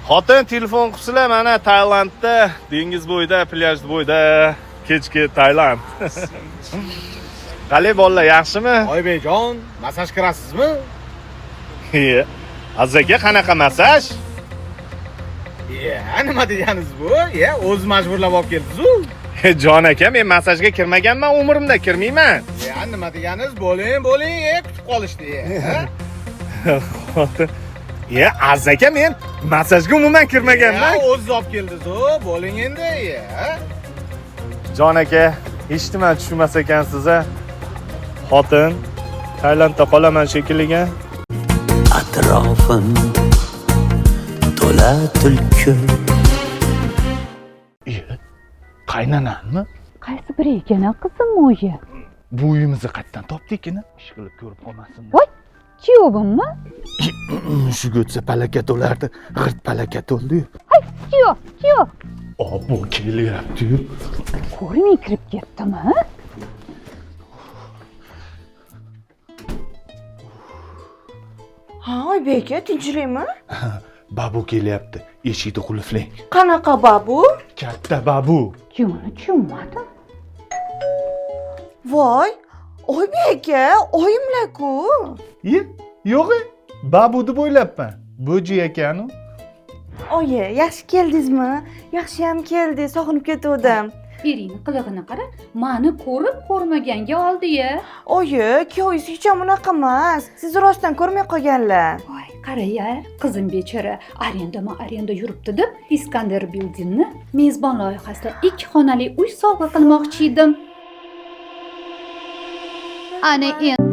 Xotin telefon qilibsizlar, mana Tailandda, dengiz bo'yida, plyaj bo'yida, kechki Tailand. Qalay bolalar, yaxshimi? Oybekjon, massaj kirasizmi? Iye. Aziz aka, qanaqa massaj? Iya, nima deganingiz bu? Iya, o'zi majburlab olib keldingiz-u. Jon aka, men massajga kirmaganman, umrimda kirmayman. Iya, nima deganingiz? Bo'ling, bo'ling, kutib qolishdi. Xotin. Ye, Aziz aka, men massajga umuman kirmaganman. Iya, o'ziz olib keldingiz-u, bo'ling endi, iya. Jon aka, hech nima tushunmas ekansiz a. Xotin, Tailandda qolaman shekilli. Atrofim to'la tulki. Iye, qaynanammi? Qaysi biri ekan a qizim o'yi? Bu uyimizni qayerdan topdik ekan? Ish qilib ko'rib qolmasin. Voy, kuyovimmi? Mushuk o'tsa palakat o'lardi, g'irt palakat o'ldi. Kuyov, kuyov. Obbo, kelyapti-yu. Ko'rmay kirib ketdimi? Ha, Oybek aka, tinchlikmi? Babu kelyapti. Eshikni qulflang. Qanaqa babu? Katta babu. Kuyovni tushunmadim. Voy, Oybek aka, oyimlar-ku. Iye, yo'q, babu deb o'ylabman. Bo'ji ekan u. Oyi, yaxshi keldingizmi? Yaxshiyam keldingiz, sog'inib ketuvdim. Eringni qilig'ini qara, mani ko'rib ko'rmaganga oldi-ya. Oyi, kuyovingiz hech ham unaqa emas. Sizni rostdan ko'rmay qolganlar. Voy, qara-ya, qizim bechora arendama arenda yuribdi deb Iskandar Buildingni mezbon loyihasida 2 xonali uy sovg'a qilmoqchi edim. Ana endi